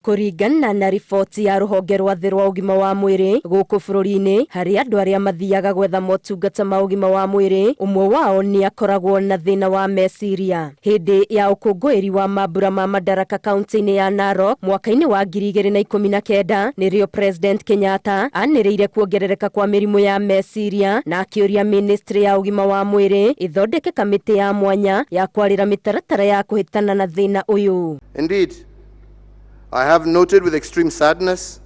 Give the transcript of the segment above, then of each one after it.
Kũringana na riboti ya rũhonge rwa thĩ rwa ũgima wa mwĩrĩ gũkũ bũrũri-inĩ, harĩ andũ arĩa mathiaga gwetha motungata ma ũgima wa mwĩrĩ, ũmwe wao nĩ akoragwo na thĩna wa meciria. Hĩndĩ ya ũkũngũĩri wa mambura ma Madaraka kaunti-inĩ ya Narok mwaka-inĩ wa 2019, nĩrĩo President Kenyatta anĩrĩire kuongerereka kwa mĩrimũ ya meciria na akĩũria ministry ya ũgima wa mwĩrĩ ĩthondeke kamĩtĩ ya mwanya ya kwarĩra mĩtaratara ya kũhĩtana na thĩna ũyũ. Indeed, I have noted with extreme sadness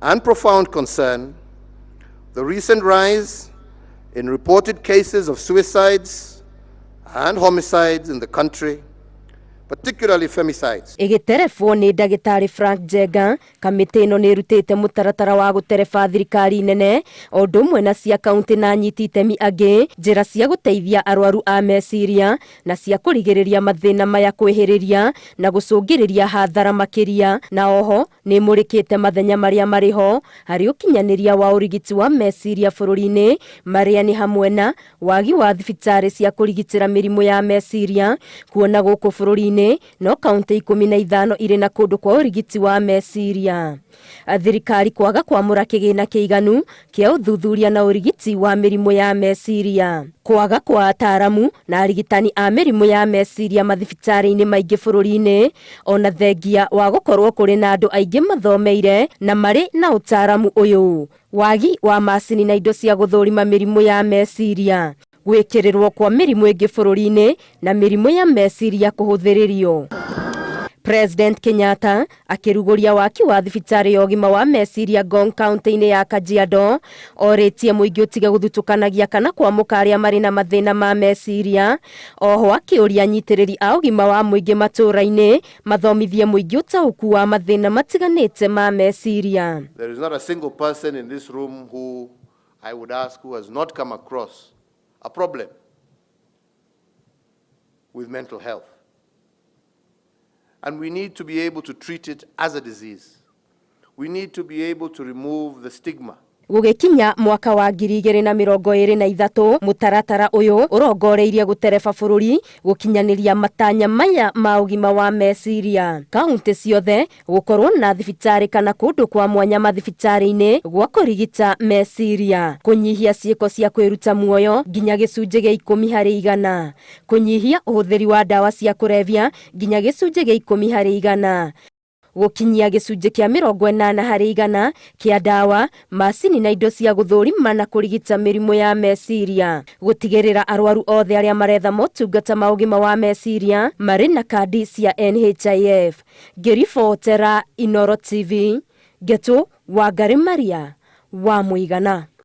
and profound concern the recent rise in reported cases of suicides and homicides in the country, particularly femicides. Ĩgĩterebwo nĩ ndagĩtarĩ Frank Njenga, kamĩtĩ ĩno nĩ ĩrutĩte mũtaratara wa gũtereba thirikari nene o ũndũ ũmwe na cia kaunti na anyiti itemi angĩ njĩra cia gũteithia arwaru a meciria na cia kũrigĩrĩria mathĩna maya kwĩhĩrĩria na gũcũngĩrĩria hathara makĩria, na oho nĩ ĩmũrĩkĩte mathenya marĩa marĩ ho harĩ ũkinyanĩria wa ũrigiti wa meciria bũrũri-inĩ, marĩa nĩ hamwe na wagi wa thibitarĩ cia kũrigitĩra mĩrimũ ya meciria, kuona gũkũ bũrũri-inĩ no kaunti 15 irĩ na kũndũ kwa ũrigiti wa meciria, thirikari kwaga kwamũra kĩgĩna kĩiganu kĩa ũthuthuria na ũrigiti wa mĩrimũ ya meciria, kwaga kwa ataaramu na arigitani a mĩrimũ ya meciria mathibitarĩ-inĩ maingĩ bũrũri-inĩ, ona thengia wa gũkorwo kũrĩ na andũ aingĩ mathomeire na marĩ na ũtaaramu ũyũ, wagi wa macini na indo cia gũthũrima mĩrimũ ya meciria, gwĩkĩrĩrwo kwa mĩrimũ ĩngĩ bũrũri-inĩ na mĩrimũ ya meciria kũhũthĩrĩrio. President Kenyatta akĩrugũria waki wa thibitarĩ ya ũgima wa meciria Ngong kaunti-inĩ ya Kajiado, orĩtie mũingĩ ũtige gũthutũkanagia kana kwamũka arĩa marĩ na mathĩna ma meciria. Oho akĩũria anyitĩrĩri a ũgima wa mũingĩ matũũra-inĩ mathomithie mũingĩ ũtaũku wa mathĩna matiganĩte ma meciria. There is not a single person in this room who I would ask who has not come across a problem with mental health. And we need to be able to treat it as a disease. We need to be able to remove the stigma. Gũgĩkinya mwaka wa 2023, mũtaratara ũyũ ũrongoreirie gũtereba bũrũri gũkinyanĩria matanya maya ma ũgima wa meciria: kaunti ciothe gũkorwo na thibitarĩ kana kũndũ kwa mwanya mathibitarĩ-inĩ gwa kũrigita meciria, kũnyihia ciĩko cia kwĩruta muoyo nginya gĩcunjĩ gĩa 10%, kũnyihia ũhũthĩri wa ndawa cia kũrebia nginya gĩcunjĩ gĩa 10%, gũkinyia gĩcunjĩ kĩa 80% kĩa ndawa, macini na indo cia gũthũrima na kũrigita mĩrimũ ya meciria, gũtigĩrĩra arwaru othe arĩa maretha motungata ma ũgima wa meciria marĩ na kandi cia NHIF. Ngĩribotera Inoro TV, Ngetu Wangari Maria wa Mũigana.